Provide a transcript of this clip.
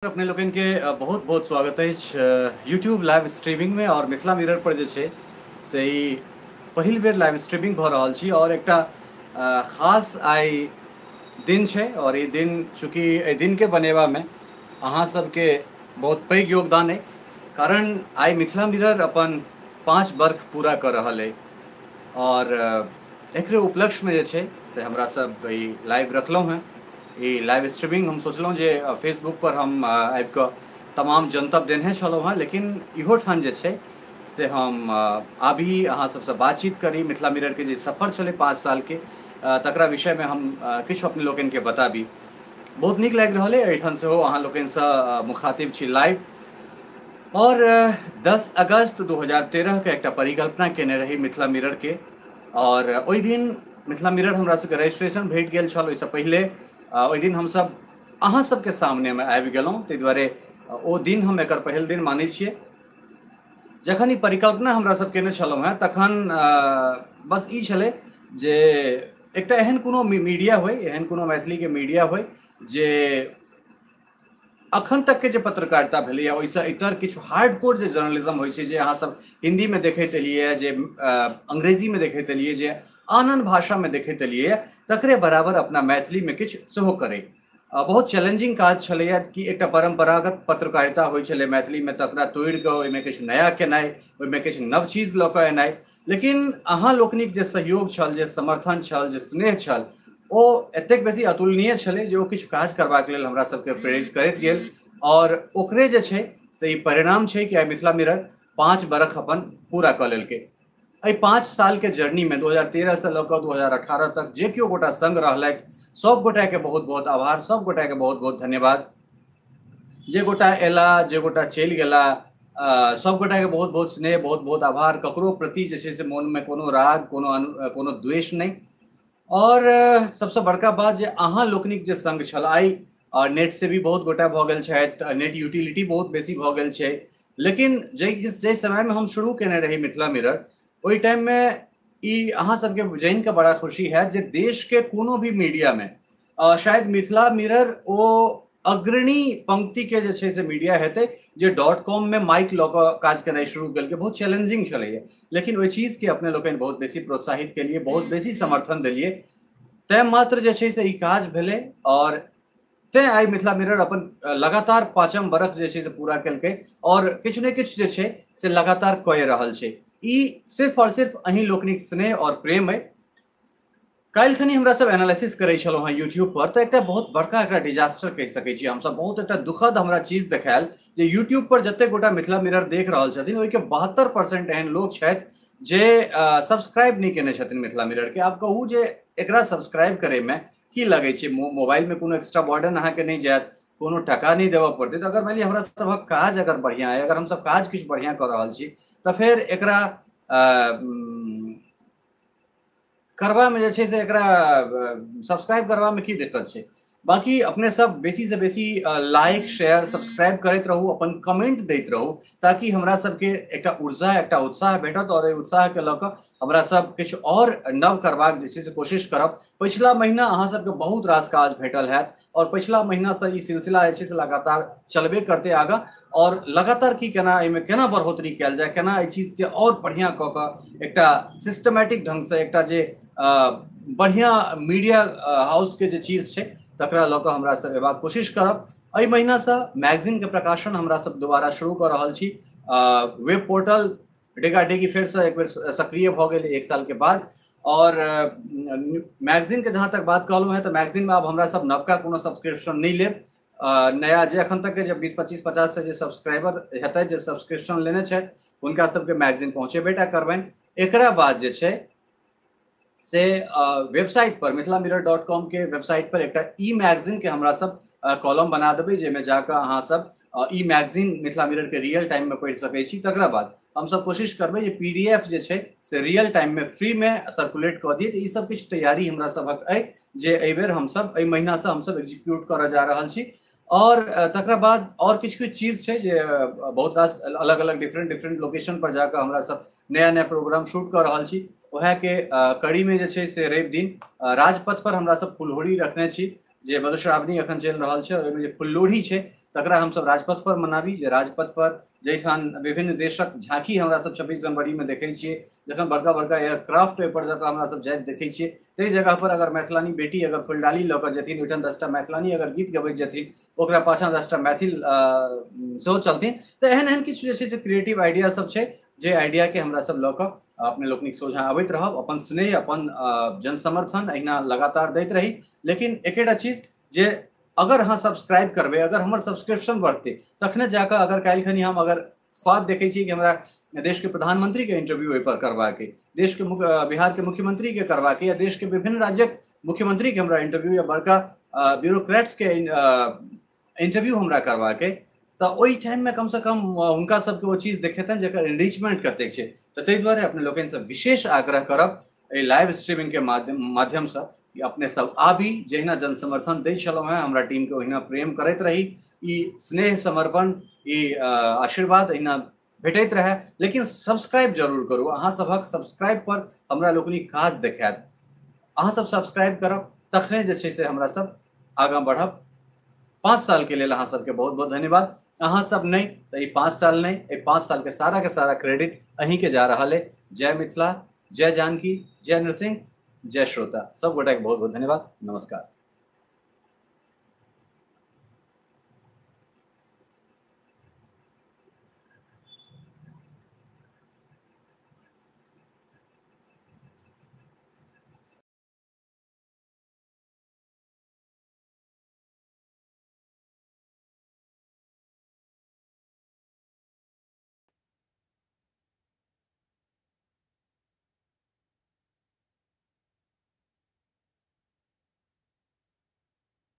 अपने लोकनि के बहुत बहुत स्वागत अछि यूट्यूब लाइव स्ट्रीमिंग में और मिथिला मिरर पर जे छै से ई पहिल बेर लाइव स्ट्रीमिंग भऽ रहल छी और एकटा खास आइ दिन छै और ई दिन चूँकि एहि दिन के बनेबा में अहाँ सबके बहुत पैघ योगदान अइ, कारण आइ मिथिला मिरर अपन 5 वर्ष पूरा कऽ रहल अइ और एकरे उपलक्ष्यमे जे छै से हमरा सब ई लाइव रखलहुँ हेँ। ई लाइव स्ट्रीमिंग हम सोचलहुँ जे फेसबुक पर हम आबिकऽ तमाम जनतब देने छलहुँ हेँ, लेकिन इहो ठान जे छै से हम आबी अहाँ सबसँ बातचीत करी, मिथिला मिररके जे सफर छलै 5 सालके तकरा विषयमे हम किछु अपने लोकनिके बताबी। बहुत नीक लागि रहल अइ एहिठाम सेहो अहाँ लोकनिसँ मुखातिब छी लाइव। और 10 अगस्त 2013 के एकटा परिकल्पना केने रही मिथिला मिरर के और ओहि दिन मिथिला मिरर हमरा सबके रजिस्ट्रेशन भेट गेल छल। ओहिसँ पहिले ओहि दिन हमसब अहाँ सबके सामनेमे आबि गेलहुँ, ताहि दुआरे ओ दिन हम एकर पहिल दिन मानै छियै। जखन ई परिकल्पना हमरा सब केने छलहुँ हेँ तखन बस ई छलै जे एकटा एहन कोनो मीडिया होइ, एहन कोनो मैथिलीके मीडिया होइ जे अखन तक के जे पत्रकारिता भेलैए ओहिसँ इतर किछु हार्डकोर जे जर्नलिज्म होइ छै, जे अहाँ सब हिन्दीमे देखैत एलियै, जे अंग्रेजीमे देखैत एलियै, जे आन आन भाषामे देखैत एलियै, तकरे बराबर अपना मैथिलीमे किछु सेहो करै। बहुत चैलेंजिंग काज छलैए कि एकटा परम्परागत पत्रकारिता होइ छलै मैथिलीमे, तकरा तोड़ि कऽ ओहिमे किछु नया केनाइ, ओहिमे किछु नव चीज लऽ कऽ एनाइ। लेकिन अहाँ लोकनिक जे सहयोग छल, जे समर्थन छल, जे स्नेह छल, ओ एतेक बेसी अतुलनीय छलै जे ओ किछु काज करबाक लेल हमरा सबके प्रेरित करैत गेल और ओकरे जे छै से ई परिणाम छै कि आइ मिथिला मिरर 5 बरख अपन पूरा कऽ लेलकै। एहि 5 सालके जर्नीमे 2013 से लऽ कऽ 2018 तक जे केओ गोटा संग रहलथि सब गोटाके बहुत बहुत आभार, सब गोटाके बहुत बहुत धन्यवाद। जे गोटा एला, जे गोटा चलि गेला, सब गोटाके बहुत बहुत स्नेह, बहुत बहुत आभार। ककरो प्रति जे छै से मोनमे कोनो राग, कोनो द्वेष नहि। और सबसँ बड़का बात जे अहाँ लोकनिक जे संग छल, आइ नेट से भी बहुत गोटा भऽ गेल छथि, नेट यूटिलिटी बहुत बेसी भऽ गेल छै, लेकिन जाहि समयमे हम शुरू केने रही मिथिला मिरर, ओहि टाइममे ई अहाँ सबके जानि कऽ बड़ा खुशी हैत जे देशके कोनो भी मीडियामे शायद मिथिला मिरर ओ अग्रणी पंक्तिके जे छै से मीडिया हेतै जे .com में माइक लऽ कऽ काज केनाइ शुरू केलकै। बहुत चैलेंजिंग छलैए, लेकिन ओहि चीजके अपने लोकनि बहुत बेसी प्रोत्साहित केलियै, बहुत बेसी समर्थन देलियै, तैँ मात्र जे छै से ई काज भेलै। और तैँ आइ मिथिला मिरर अपन लगातार 5म बरख जे छै से पूरा केलकै और किछु ने किछु जे छै से लगातार कए रहल छै। ई सिर्फ और सिर्फ अहीं लोकनिक स्नेह और प्रेम अइ। काल्हि खनी हमरा सब एनालिसिस करै छलहुँ हेँ यूट्यूब पर, तऽ एकटा बहुत बड़का एकटा डिजास्टर कहि सकै छी हमसब। बहुत एकटा दुखद हमरा चीज देखायल जे यूट्यूब पर जतेक गोटा मिथिला मिरर देख रहल छथिन ओहिके 72% एहन लोक छथि जे सब्सक्राइब नहि केने छथिन मिथिला मिरर के। आब कहू जे एकरा सब्सक्राइब करैमे की लगै छै? मोबाइलमे कोनो एक्स्ट्रा बर्डन अहाँके नहि जायत, कोनो टका नहि देबऽ पड़तै। तऽ अगर मानि लिअ हमरा सभक काज अगर बढ़िआँ अइ, अगर हमसब काज किछु बढ़िआँ कऽ रहल छी, तऽ फेर एकरा करबामे जे छै से एकरा सब्सक्राइब करबामे की दिक्कत छै? बाकी अपने सब बेसी से बेसी लाइक, शेयर, सब्सक्राइब करैत रहू, अपन कमेंट दैत रहू, ताकि हमरा सबके एकटा ऊर्जा, एकटा उत्साह भेटत और एहि उत्साहके लऽ कऽ हमरा सब किछु और नव करबाक जे छै से कोशिश करब। पछिला महीना अहाँ सबके बहुत रास काज भेटल हैत और पछिला महीनासँ ई सिलसिला जे छै से लगातार चलबे करतै आगाँ। और लगातार की केना एहिमे केना बढ़ोतरी कयल जाय, केना एहि चीजके और बढ़िआँ कऽ कऽ एकटा सिस्टमेटिक ढङ्गसँ एकटा जे बढ़िआँ मीडिया हाउसके जे चीज छै तकरा लऽ कऽ हमरा सब एबाक कोशिश करब। एहि महीनासँ मैगजीनके प्रकाशन हमरा सब दोबारा शुरू कऽ रहल छी। वेब पोर्टल डेगाडेगी फेरसँ एक बेर सक्रिय भऽ गेल 1 सालके बाद। और मैगजीनके जहाँ तक बात कहलहुँ हेँ तऽ मैगजीनमे आब हमरा सब नवका कोनो सब्सक्रिप्शन नहि लेब। नया जे अखन तक के जे 20, 25, 50 से जे सब्सक्राइबर हेतै, जे सब्सक्रिप्शन लेने छथि, हुनका सबके मैगजीन पहुँचेबे टा करबनि। एकरा बाद जे छै से वेबसाइट पर मिथिला मिरर .com के वेबसाइट पर एकटा ई मैगजीन के हमरा सब कॉलम बना देबै, जाहिमे जाकऽ अहाँ सब ई मैगजीन मिथिला मिरर के रियल टाइम में पढ़ि सकै छी। तकरा बाद हमसब कोशिश करबै जे PDF जे छै से रियल टाइम में फ्री में सर्कुलेट कऽ दियै। तऽ ई सब किछु तैयारी हमरा सबक अइ जे एहि बेर हमसब एहि महीनासँ हमसब एग्जीक्यूट करऽ जा रहल छी। और तकरा बाद और किछु किछु चीज छै जे बहुत रास अलग अलग डिफरेंट डिफरेंट लोकेशन पर जाकऽ हमरा सब नया नया प्रोग्राम शूट कऽ रहल छी। वएहके कड़ीमे जे छै से रवि दिन राजपथ पर हमरा सब फुलहोरी रखने छी, जे मधुश्रावणी अखन चलि रहल छै, ओहिमे जे फुललोढ़ी छै तकरा हमसब राजपथ पर मनाबी। जे राजपथ पर जाहिठाम विभिन्न देशक झाँकी हमरा सब 26 जनवरी में देखै छियै, जखन बड़का बड़का एयरक्राफ्ट ओहिपर जगह हमरा सब जाइत देखै छियै, ताहि जगह पर अगर मैथिलानी बेटी अगर फुलडाली लऽ कऽ जेथिन, ओहिठाम 10टा मैथिलानी अगर गीत गबैत जेथिन, ओकरा पाछाँ 10टा मैथिल सेहो चलथिन, तऽ एहन एहन किछु जे छै से क्रिएटिव आइडिया सब छै, जे आइडियाके हमरा सब लऽ कऽ अपने लोकनिक सोझाँ अबैत रहब। अपन स्नेह, अपन जनसमर्थन अहिना लगातार दैत रही। लेकिन एकेटा चीज जे अगर अहाँ सब्सक्राइब करबै, अगर हमर सब्सक्रिप्शन बढ़तै, तखने जाकऽ अगर काल्हि खनी हम अगर ख्वाब देखै छी कि हमरा देशके प्रधानमंत्रीके इंटरव्यू ओहिपर करबाक, देशके बिहारके मुख्यमंत्रीके करबाक, या देशके विभिन्न राज्यक मुख्यमंत्रीके हमरा इंटरव्यू या बड़का ब्यूरोक्रेट्सके इंटरव्यू हमरा करबाक, तऽ ओहि टाइममे कमसँ कम हुनका सबके ओ चीज देखेतनि जकर एनरिचमेंट कतेक छै। तऽ ताहि दुआरे अपने लोकनिसँ विशेष आग्रह करब एहि लाइव स्ट्रीमिंगके माध्यमसँ कि अपने सब आबी, जहिना जनसमर्थन दै छलहुँ हेँ हमरा टीमके ओहिना प्रेम करैत रही। ई स्नेह समर्पण, ई आशीर्वाद अहिना भेटैत रहए। लेकिन सब्सक्राइब जरूर करू, अहाँ सभक सब्सक्राइब पर हमरा लोकनिक काज देखायत। अहाँ सब सब्सक्राइब करब तखने जे छै से हमरा सब आगाँ बढ़ब। 5 साल के लेल अहाँ सबके बहुत बहुत धन्यवाद। अहाँ सब नहि तऽ ई 5 साल नहि, एहि 5 साल के सारा क्रेडिट अहींके जा रहल अइ। जय मिथिला, जय जानकी, जय नरसिंह, जय श्रोता। सब गोटाके बहुत बहुत धन्यवाद। नमस्कार।